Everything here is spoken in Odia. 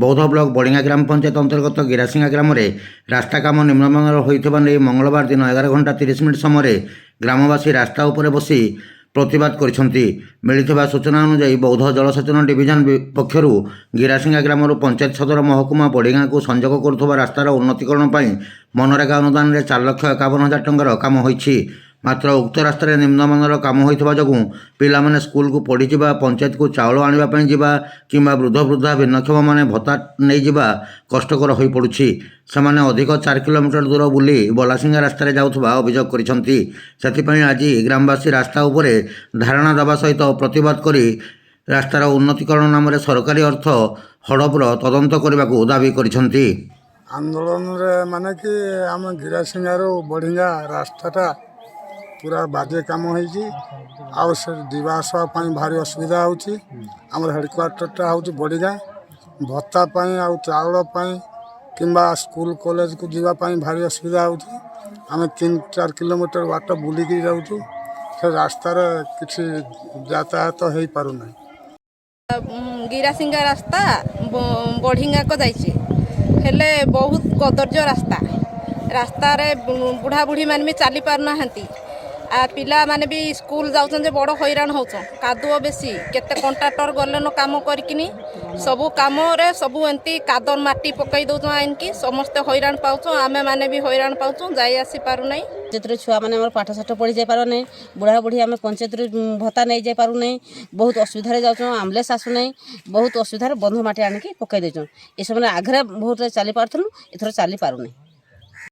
ବୌଦ୍ଧ ବ୍ଲକ ବଡ଼ିଙ୍ଗା ଗ୍ରାମ ପଞ୍ଚାୟତ ଅନ୍ତର୍ଗତ ଗିରାସିଙ୍ଗା ଗ୍ରାମରେ ରାସ୍ତା କାମ ନିମ୍ନମାନର ହୋଇଥିବା ନେଇ ମଙ୍ଗଳବାର ଦିନ 11 ଘଣ୍ଟା 30 ମିନିଟ୍ ସମୟରେ ଗ୍ରାମବାସୀ ରାସ୍ତା ଉପରେ ବସି ପ୍ରତିବାଦ କରିଛନ୍ତି। ମିଳିଥିବା ସୂଚନା ଅନୁଯାୟୀ, ବୌଦ୍ଧ ଜଳସେଚନ ଡିଭିଜନ ପକ୍ଷରୁ ଗିରାସିଙ୍ଗା ଗ୍ରାମରୁ ପଞ୍ଚାୟତ ସଦର ମହକୁମା ବଡ଼ିଗାଁକୁ ସଂଯୋଗ କରୁଥିବା ରାସ୍ତାର ଉନ୍ନତିକରଣ ପାଇଁ ମନରେଗା ଅନୁଦାନରେ 4,51,000 ଟଙ୍କାର କାମ ହୋଇଛି। ମାତ୍ର ଉକ୍ତ ରାସ୍ତାରେ ନିମ୍ନମାନର କାମ ହୋଇଥିବା ଯୋଗୁଁ ପିଲାମାନେ ସ୍କୁଲକୁ ପଢ଼ିଯିବା, ପଞ୍ଚାୟତକୁ ଚାଉଳ ଆଣିବା ପାଇଁ ଯିବା କିମ୍ବା ବୃଦ୍ଧ ବୃଦ୍ଧା, ଭିନ୍ନକ୍ଷମମାନେ ଭତ୍ତା ନେଇଯିବା କଷ୍ଟକର ହୋଇପଡ଼ୁଛି। ସେମାନେ ଅଧିକ 4 କିଲୋମିଟର ଦୂର ବୁଲି ବଲାସିଙ୍ଗା ରାସ୍ତାରେ ଯାଉଥିବା ଅଭିଯୋଗ କରିଛନ୍ତି। ସେଥିପାଇଁ ଆଜି ଗ୍ରାମବାସୀ ରାସ୍ତା ଉପରେ ଧାରଣା ଦେବା ସହିତ ପ୍ରତିବାଦ କରି ରାସ୍ତାର ଉନ୍ନତିକରଣ ନାମରେ ସରକାରୀ ଅର୍ଥ ହଡ଼ପର ତଦନ୍ତ କରିବାକୁ ଦାବି କରିଛନ୍ତି। ଆନ୍ଦୋଳନରେ ମାନେ କି ଆମ ଗିରାସିଙ୍ଗାରୁ ବଢ଼ିଙ୍ଗା ରାସ୍ତାଟା ପୁରା ବାଜେ କାମ ହେଇଛି ଆଉ ସେ ଯିବା ଆସିବା ପାଇଁ ଭାରି ଅସୁବିଧା ହେଉଛି। ଆମର ହେଡ଼କ୍ୱାର୍ଟରଟା ହେଉଛି ବଡ଼ିଗାଁ। ଭତ୍ତା ପାଇଁ ଆଉ ଚାଉଳ ପାଇଁ କିମ୍ବା ସ୍କୁଲ କଲେଜକୁ ଯିବା ପାଇଁ ଭାରି ଅସୁବିଧା ହେଉଛି। ଆମେ 3-4 କିଲୋମିଟର ବାଟ ବୁଲିକି ଯାଉଛୁ। ସେ ରାସ୍ତାରେ କିଛି ଯାତାୟାତ ହେଇପାରୁନାହିଁ। ଗିରାସିଙ୍ଗା ରାସ୍ତା ବଢ଼ିଙ୍ଗାକ ଯାଇଛି, ହେଲେ ବହୁତ କଦର୍ଯ୍ୟ ରାସ୍ତା। ରାସ୍ତାରେ ବୁଢ଼ା ବୁଢ଼ୀମାନେ ବି ଚାଲି ପାରୁନାହାନ୍ତି ଆ ପିଲାମାନେ ବି ସ୍କୁଲ ଯାଉଛନ୍ତି ଯେ ବଡ଼ ହଇରାଣ ହେଉଛନ୍। କାଦୁଅ ବେଶୀ। କେତେ କଣ୍ଟ୍ରାକ୍ଟର ଗଲେନ କାମ କରିକିନି, ସବୁ କାମରେ ସବୁ ଏମିତି କାଦ ମାଟି ପକାଇ ଦେଉଛନ୍ ଆଣିକି। ସମସ୍ତେ ହଇରାଣ ପାଉଛୁ, ଆମେମାନେ ବି ହଇରାଣ ପାଉଛୁ, ଯାଇ ଆସି ପାରୁନାହିଁ। ପଞ୍ଚାୟତରେ ଛୁଆମାନେ ଆମର ପାଠ ସାଠ ପଢ଼ି ଯାଇପାରୁନାହିଁ। ବୁଢ଼ା ବୁଢ଼ୀ ଆମେ ପଞ୍ଚାୟତରୁ ଭତ୍ତା ନେଇ ଯାଇପାରୁନାହିଁ। ବହୁତ ଅସୁବିଧାରେ ଯାଉଛୁ। ଆମ୍ବୁଲାନ୍ସ ଆସୁନାହିଁ। ବହୁତ ଅସୁବିଧାରେ ବନ୍ଧ ମାଟି ଆଣିକି ପକାଇ ଦେଉଛନ୍। ଏସବୁ ଆଗରେ ବହୁତ ଚାଲି ପାରୁଥିଲୁ, ଏଥର ଚାଲି ପାରୁନାହିଁ।